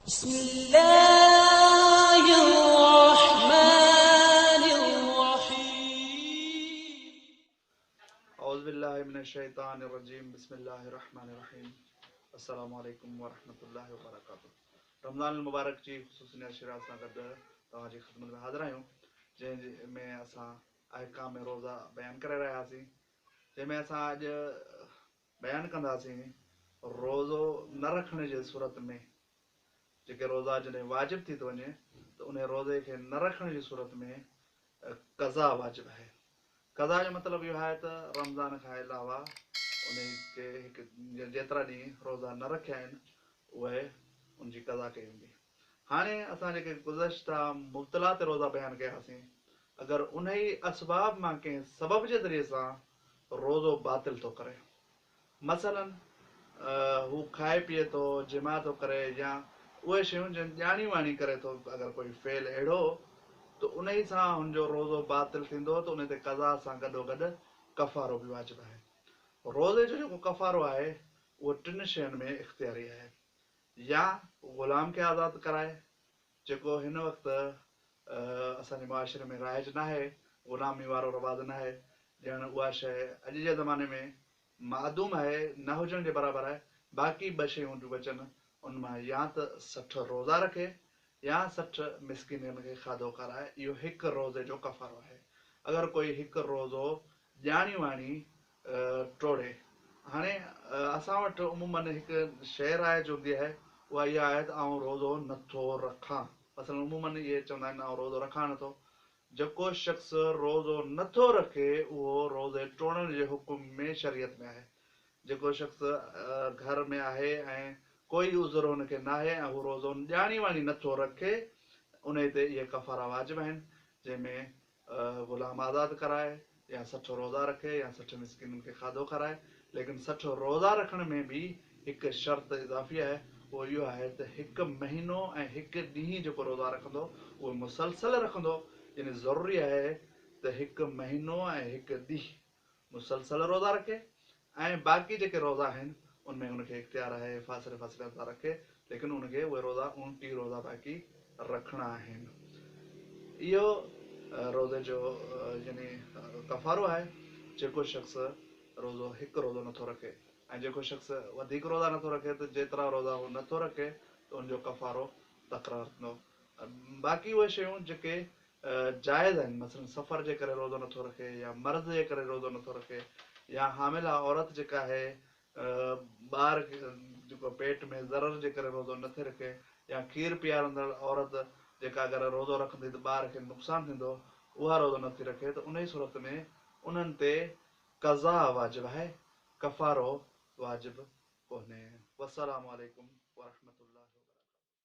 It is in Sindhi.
بسم الله الرحمن الرحيم. اعوذ بالله من الشيطان الرجيم بسم الله الرحمن الرحيم السلام عليڪم ورحمة الله وبرڪاته. رمضان المبارڪ جي خصوصي نشريات سان گڏ توهان جي خدمت ۾ حاضر آهيون، جنهن ۾ اسان احڪام روزا بيان ڪري رهيا هئاسين، جنهن ۾ اسان اڄ بيان ڪنداسين روزو نه رکڻ جي صورت ۾، جيڪي روزا جڏهن واجب ٿي ٿو وڃي ته انهي روزي کي نه رکڻ جي صورت ۾ قضا واجب آهي. قضا جو مطلب اهو آهي ته رمضان کان علاوه انهي کي هڪ جيترا ڏينهن روزا نه رکيا آهن اهي ان جي قضا ڪئي ويندي. هاڻي اسان جيڪي گذشته مبطلات روزا بيان ڪياسين، اگر انهي اسباب مان ڪنهن سبب جي ذريعي سان روزو باطل ٿو ڪري، مثلاً هو کائي پيئي ٿو، جماع ٿو ڪري يا اهي شيون جن ڄاڻي واڻي ڪري ٿو، اگر ڪوئي فعل اهڙو ته انهي سان هن جو روزو باطل ٿيندو ته انهي تي قضا سان گڏوگڏ ڪفارو به واجب آهي. روزي جو جيڪو ڪفارو آهي اهو ٽن شين ۾ اختياري آهي، يا غلام کي آزاد ڪرائي، جيڪو هن وقت اسان جي معاشري ۾ رائج ناهي، غلامي وارو رواج ناهي، ڄڻ اها شيء اڄ جي زماني ۾ معدوم آهي، نه هجڻ جي برابر آهي، باقي ٻه شيون جون بچن، ان مان يا ته 60 روزا رکي يا 60 مسڪينن کي کاڌو کارائي، اهو هڪ روزي جو ڪفارو آهي. اگر ڪوئي هڪ روزو ڄاڻي واڻي ٽوڙي. هاڻي اسان وٽ عموماً هڪ شيء رائج هوندي آهي، اها اها آهي ته آئون روزو نه ٿو رکان. مثلاً عموماً اهي چوندا آهن آئون روزو رکان نه ٿو. جيڪو شخص روزو نه ٿو رکي اهو روزي ٽوڙڻ جي حڪم ۾ شريعت ۾ آهي. جيڪو شخص گهر ۾ آهي ۽ ڪوئي عذر هن کي ناهي ۽ هو روزو ڄاڻي واڻي نه ٿو رکي، انهي تي اهي ڪفارا واجب آهن، جنهن ۾ غلام آزاد ڪرائي يا 60 روزا رکي يا 60 مسڪينن کي کاڌو کارائي. ليڪن 60 روزا رکڻ ۾ به هڪ شرط اضافي آهي، اهو اهو آهي ته هڪ مهينو ۽ هڪ ڏينهن جيڪو روزا رکندو اهو مسلسل رکندو، يعني ضروري آهي ته هڪ مهينو ۽ هڪ ڏينهن مسلسل روزا رکي ۽ باقي جيڪي روزا آهن ان ۾ ان کي اختيار آهي فاصلي فاصلي سان رکي، ليڪن ان کي اهي روزا 29 روزا باقي رکڻا آهن. اهو روزي جو يعني ڪفارو آهي جيڪو شخص روزو هڪ روزو نٿو رکي، ۽ جيڪو شخص وڌيڪ روزا نٿو رکي ته جيترا روزا هو نٿو رکي ته ان جو ڪفارو تڪرار ٿيندو. باقي اهي شيون جيڪي جائز آهن، مثلاً سفر جي ڪري روزو نٿو رکي يا مرض جي ڪري روزو نٿو رکي يا حامله عورت جيڪا آهي ٻار جيڪو پيٽ ۾ ضرر جي ڪري روزو نٿي رکي يا کير پيارندڙ عورت جيڪا اگر روزو رکندي ته ٻار کي نقصان ٿيندو اها روزو نٿي رکي ته انهي صورت ۾ انهن تي قضا واجب آهي، ڪفارو واجب ڪونهي. والسلام عليڪم ورحمة الله.